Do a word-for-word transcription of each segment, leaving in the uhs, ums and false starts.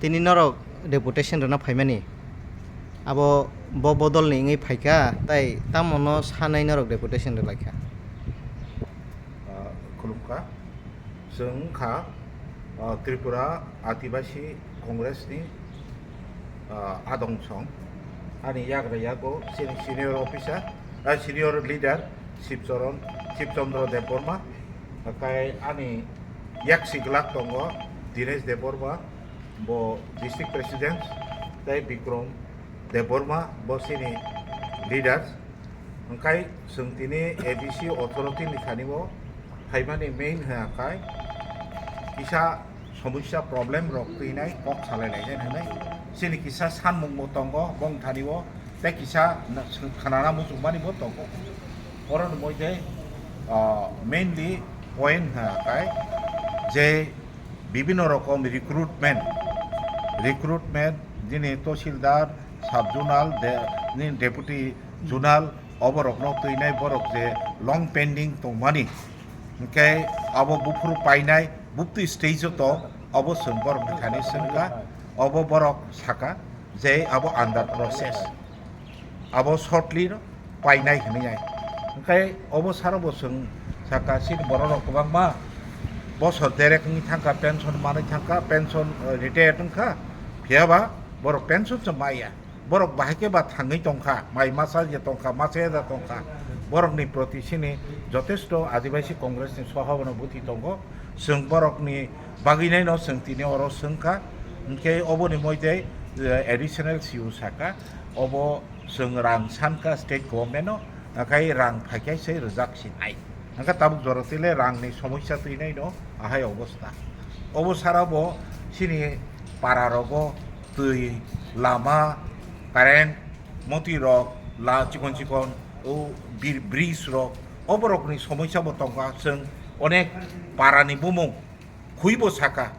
Tini norok deputation rwna phaimani, abo bo bodolni wngwi phaikha, tai tamono sanai norok deputation rwlaikha? Ah, khulumkha. Chwng wngkha, ah, Tripura Adibasi Congress ni, ah, adong song. Ani yagra yago chini senior officer, ah, senior leader Shivcharan, Shivchandra Debbarma. Hakai ani yaksi glak tongo Dinesh Debbarma, bo district president, tei Bikram Debbarma, bo chini leaders. Hwnkhe chwng tini A D C authority ni thani o phaimani main hwnkhe kisa somosya problem rok twinai kok salai lainai hwnwi chini kisa sanmung bo tongo bong thani o, tei kisa na-, khwnana muchungmani bo tongo. Oroni moide, ah, mainly point hwnkhe je bibhinno rokom recruitment, recruitment, jini tahsildar, sub zonal, de-, ni deputy zonal, oborokno twinai borok je long pending tongmani, hwnkhe abo buphuru painai, buktwi stage o tong, obo chwng borokni thani swngkha, obo borok saka je abo under process. Abo shortly no painai hinwi ai. Hwnkhe obo saro bo chwng saka, chini borok rok kwbangma bosor derek wngwi thangkha, pension manwi thangkha, pension, eh, retired wngkha, phiyaba borok pension se maya. Borok bahai khe ba thangwi tongkha, mai masa ya tongkha, masa ya tongkha. Borokni proti chini jotesto Adibasi Congress ni soha bono buti tongo. Chwng borokni bagwinai no chwng tini oro swngkha. Hwnkhe oboni moidai, eh, additional C U saka, obo chwng rang sankha state government no, nakhai rang phaikha se rwjak sinai. Hwnkhe tabuk jora tile rang ni somosya twinai no ahai obostha. Obo sara bo chini para rogo twi, lama, current, moti rok, la chikon chikon, o bir-, bridge rok, oborok ni somosya bo tongkha. Chwng onek para ni bumung khwi bo saka,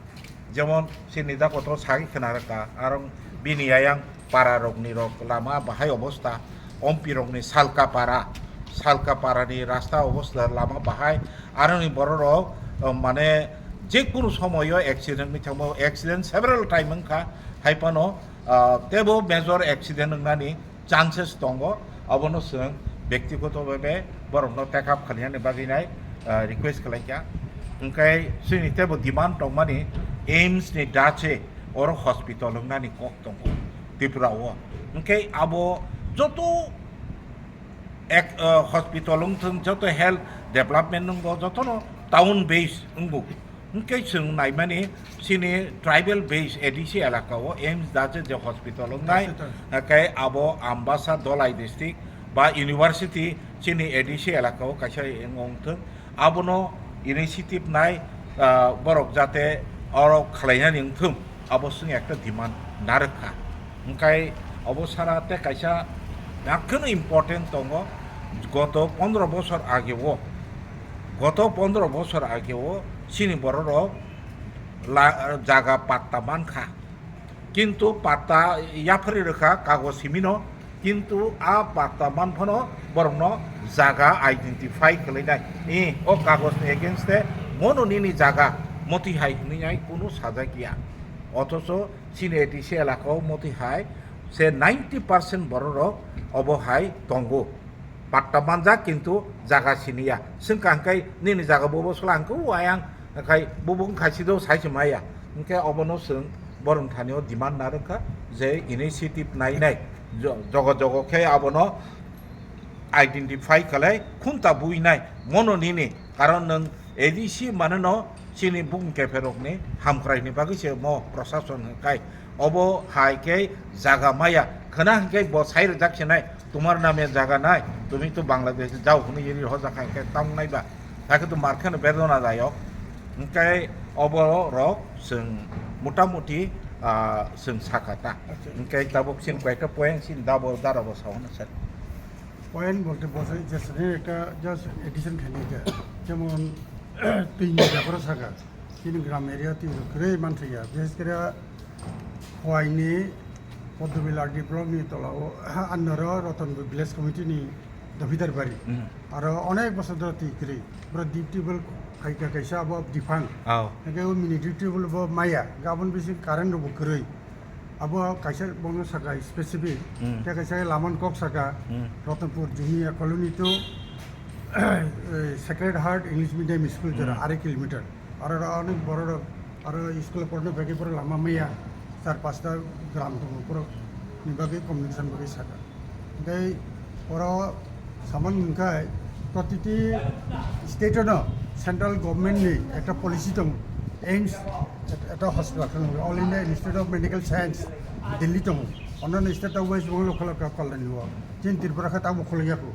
jemon chini da kotor sagwi khna rwkha, aro bini ayang para rok ni rok lama bahai obostha, ompi rok ni Salka para, Salka para ni rasta obostha lama bahai, aro ni borok rok, eh, mane jekunu somoyo accident wngwi thangma, accident several time wngkha, hai phano, ah, teibo major accident wngnani chances tongo, abono chwng byaktigoto bhabe borokno take up khlainani bagwi nai, ah, request khlaikha. Hwnkhe chini teibo demand tongmani AIIMS ni dache oro hospital wngnani kok tongo Tripura o. Hwnkhe abo joto ek, ah, hospital wngthung, joto health development wngo, jotono town base wngo. Hwnkhe chwng naimani chini tribal base A D C elaka o AIIMS dache je hospital wngnai, dache to. Hwnkhe abo Ambasa Dhalai district ba university chini A D C elaka o kaisa wngthung, abono initiative nai, ah, borok jate oro khlainani wngthung, abo chwng ekta demand narwkha. Hwnkhe obo sara tei kaisa nakheno important tongo, goto pondro bosor age o, goto pondro bosor age o chini borok rok la-, jaga patta mankha, kintu patta yaphari rwkha kagoj simino, kintu a patta manphano borokno jaga identify khlainai, e, o kagojni against-e mono nini jaga moti hai hwnwi ai kunu sajak ya. Othocho chini A D C elaka o moti hai se ninety percent borok rok obo hai tongo. Patta manjak kintu jaga siniya. Swngkha hwnkhe nini jaga bobo swla hwnkhe o ayang khai bobo wngkha sido sai se maya. Hwnkhe obono chwng borok thani o demand narwkha je initiative nainai jo-, jogo jogo khe abono identify khlai khunta buinai mono nini, karon nwng A D C manwino chini bukung kepherokni hamkraini bagwi se mo prosason hwnkhe obo hai khe jaga maya khwna hwnkhe bo sai rwjak sinai, "Tumar name jaga nai, tumi to Bangladesh jao," hwnwi ri hojak hai khe tamo nai ba, hakhe to mar kheno bedona dayok. Hwnkhe obo rok chwng motamuti, ah, chwng sakha ta. Acha. Hwnkhe tabuk chini koyekta point chini dabo darabo sao na sir. Point bolte bosai jesani ekta just addition khaini khe, jemon twi ni beparo saka, chini gram area twi rok kwrwi manthoya, bises kore Khowai ni Poddobil R D block ni tola o Annoro Rotonpur village committee ni Dopidar bari. Hmm. Aro onek bosor dhori twi kwrwi, boro deep tubewell Hai ka kaisa abo defunct. Oh. Hake o mini duty bo maya, gabon bisi current rok bo kwrwi. Abo kaisa bono saka specific. Hmm. Tei kaisa laman kok saka, Hmm. Ratanpur Jumia Colony to, eh, Sacred Heart English Medium School jora Hmm. arai kilometer. Aro aro onek borok rok aro school porno bagwi borok lama maya, char pasta gram tongo borok ni bagwi communication bagwi saka. Tei oro saman hwnkhe protiti state-o no central government ni ekta policy tongo, AIIMS, ekta hospital tongo, All India Institute of Medical Science, Delhi tongo, onno state-o West Bengal o kholok ka kolai ni o, chini Tripura khe tamo khulai ya kho,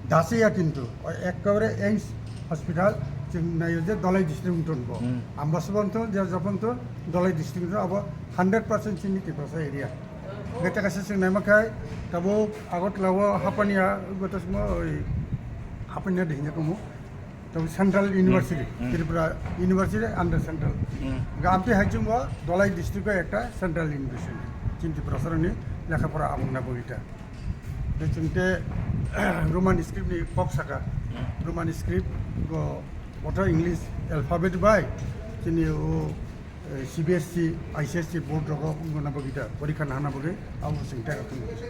dasi ya kintu, ekkebare AIIMS hospital chwng naio je Dhalai district wng tongo, Hmm. Ambasa wng tongo, Jajapan tongo, Dhalai district abo hundred percent chini Tiprasa area. Hwnkhe tei kaisa chwng naima khe tabuk Agartala o hapania, goto simo oi hapania de hinja kumu. Tabuk Central University, Hmm. Tripura University under Central. Hmm. Hwnkhe amtwi hai chwng o Dhalai district o ekta Central University. Chini Tiprasa rokni lekha pora abung na bogita. Tei chwng tei Roman script ni kok saka. Hmm. Roman script go, oto English alphabet bai chini o eh, C B S E, I C S E board rogo wngna bagwi da, porikha nahana bagwi, abo chwng tei rok wngkha.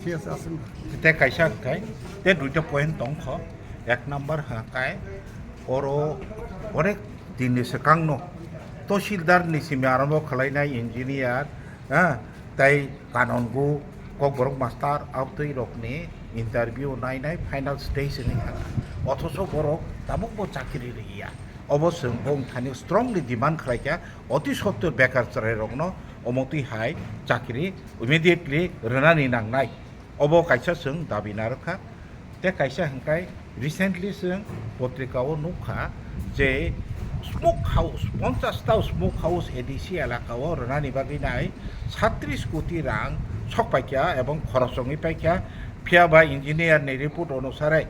Thik ase, aswk. Tei kaisa hwnkhe, tei duita point tongkho. Ek number hwnkhe, oro onek dinni swkangno tahsildar ni simi arambo khwlainai engineer, ha, tei kanongo kokborok master abtwi rokni interview nainai final stage wngwi thangkha. Othocho borok tabukbo chakri rwya. Obo chwng bo wngthani strongly demand khlaikha, oti sottor bekar chwrairokno omo twi hai chakri immediately rwnani nangnai. Obo kaisa chwng dabi narwkha. Tei kaisa hwnkhe recently chwng potrika o nukha je smoke house, ponchash ta smoke house A D C elaka o rwnani bagwi nai satris koti rang sok paikha ebong khoros wngwi paikha. Phiya ba engineer ni report onusare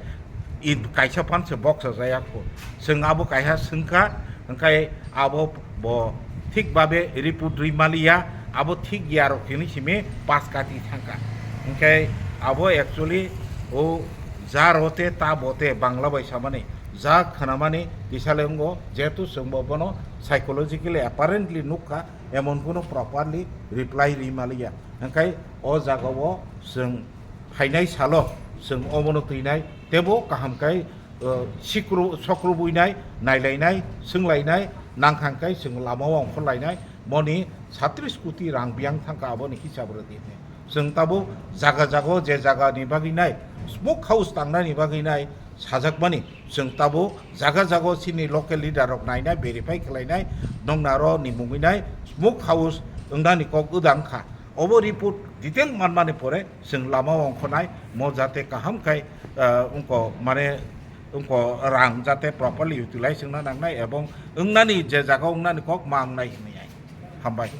i kaisa phan se box sajaya kho. Chwng abo kaisa swngkha, hwnkhe abo bo thik babe report rwi maliya, abo thik ya rok hwnwi simi pass kati thangkha. Hwnkhe abo actually o ja rote ta bote Bangla bai samani, ja khwnamani tisale wngo, jehetu chwngbo bono psychologically apparently nukha, emon kuno properly reply rwi maliya. Hwnkhe o jagao chwng phainai salo chwng obono twinai, teibo kaham khe, uh, sikru-, sokrubuinai, nailainai, swnglainai, nangkhang khe chwng lamao ongkhorlainai, moni satris koti rang biyang thangkha aboni hisab rwdi hwnwi. Chwng tabuk jaga jaga o je jaga ni bagwi nai, smoke house tangnani bagwi nai sajakmani, chwng tabuk jaga jaga o chini local leader rok nainai, verify khlainai, nokna aro ni mungwi nai smoke house wngnani kok wdang kha. Obo report detail manmani pore chwng lama ongkhornai, mo jate kaham khai, ah, wngko mane wngko rang jate properly utilize wngna nangnai ebong wngnani je jaga wngnani kok ma wngnai hinwi ai. Hambai.